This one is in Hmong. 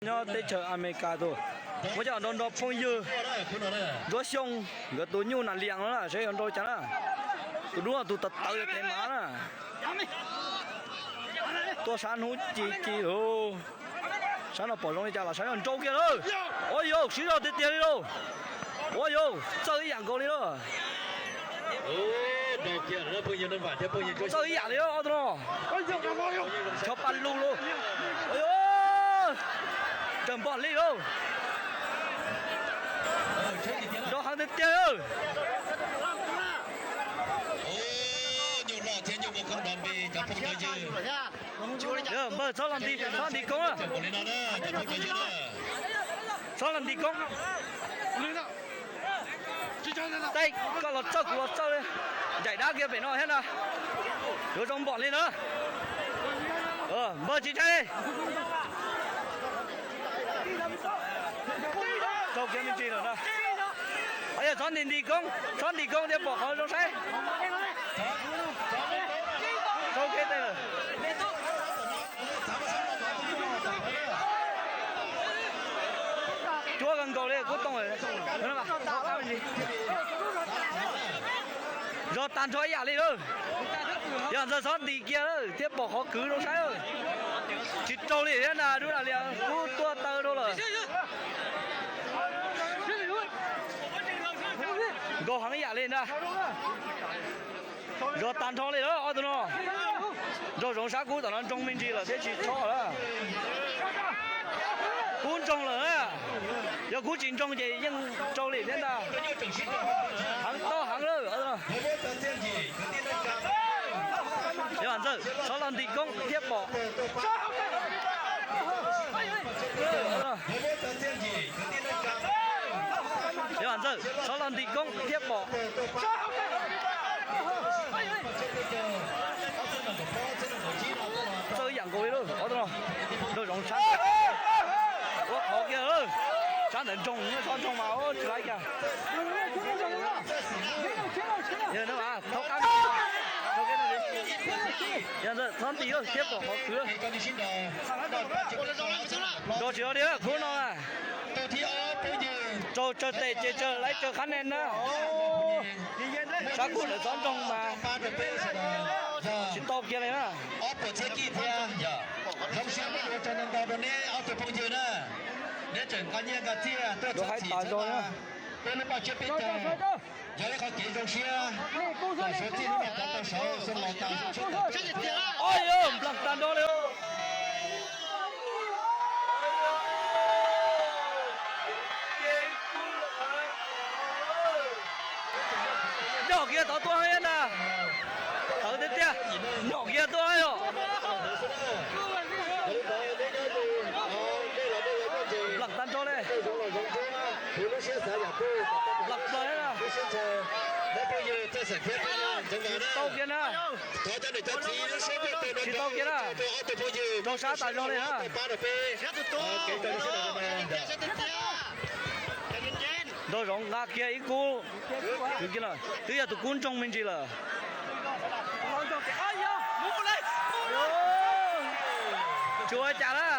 Nyob teb chaws Amelikas tus, muab coj nrau nrau phooj ywg Ntsuab Xyooj nkawd tus nyuj Nas Lias no na, saib yuav nrau cas na. Tus dub tus tawv tawv tes mas na. Tuaj sab hnub ci ci lawm. Sab no pom zoo li cas los sab no nrau kiag lawm. Ua yau, siv zog tiag tiag li lauj. Ua yau, txawj ib yam nkaus li lauj. Txawj ib yam li ob tug no. Cov pa lug lauj. Ua yau, raws npom li lauj. Nrau heev tiag tiag. Npawg txhob los nti, txhob nti koob. Txhob los nti koob. Tej koj los txawj kuv los txawj li. Ncaim dab kiag pem no thiab na. Yuav zoo npom li na. Npawg tsis ntshai li. Tau kiag me ntsis lawm na. Yog txhob nti nti koob, txhob nti koob thiaj pom qhov zoo saib. Tau kiag tej lawm. Cuab kawg nkaus li kub tooj. Zog tag nrho ib yam li lawm. Yog ntxawg txhob nti kiag lawm thiaj pom qhov kwv zoo saib. Tsis raug li thiab na, dub na lias kub tuaj taw rau lawm. Nkaus heev ib yam li na. Zog tag nrho li lawm ob tug no. Nraug zoov sab kub tom no ntsoog me ntsis lawm thiab tsis txhob lawm. Kub ntsoog lawm na. Yog kub tsis ntsoog ces yeej raug li thiab ntag. Heev toj heev lawm. Yog ntxawg txhob los nti koob thiab pom. Yog ntxawg txhob los nti koob thiab pom. Txawj ib yam nkaus li lauj, ob tug no. Nraug zoov sab ntawd. Ua qhov kiag, sab ntawd ntsoog, txhob ntsoog mas tsis laib kiag. Yog ntxawg txhob nti thiab pom qhov kwv. Nrau tsis tau li kub no. Raug tsawg tes ces tsawg laib tsawg qhab nees na. Sab kub lawv txhob ntsoog mas tsis tau kiag li na. Ob puas txhiab kij thiab yog zoo siab muaj dua tsaug ntau ntau rau neb ob tug phooj ywg na. Neb tseem nqa nyiaj nqa txiaj tuaj txhawb txhim txhawb nqa peb lub paj tsiab peb caug. Yog ib qhov kev zoo siab kom suav txij hnub no rov tau saud xyoo laus tas xyoo tshiab tas. Nplag tag nrho li. Nyom kiag tod tuaj thiab na. Tawv tiag tiag. Nyom kiag tuaj yom. Nplag tag nrho li. Nplag plaws thiab na. Tsis tau kiag na. Tsis tau kiag na. Raug sab tas zog li na. Nraug zoov nqa kiag ib kub. Twb yog tus kub ntsoog me ntsis lawm. Tsis ua cas na.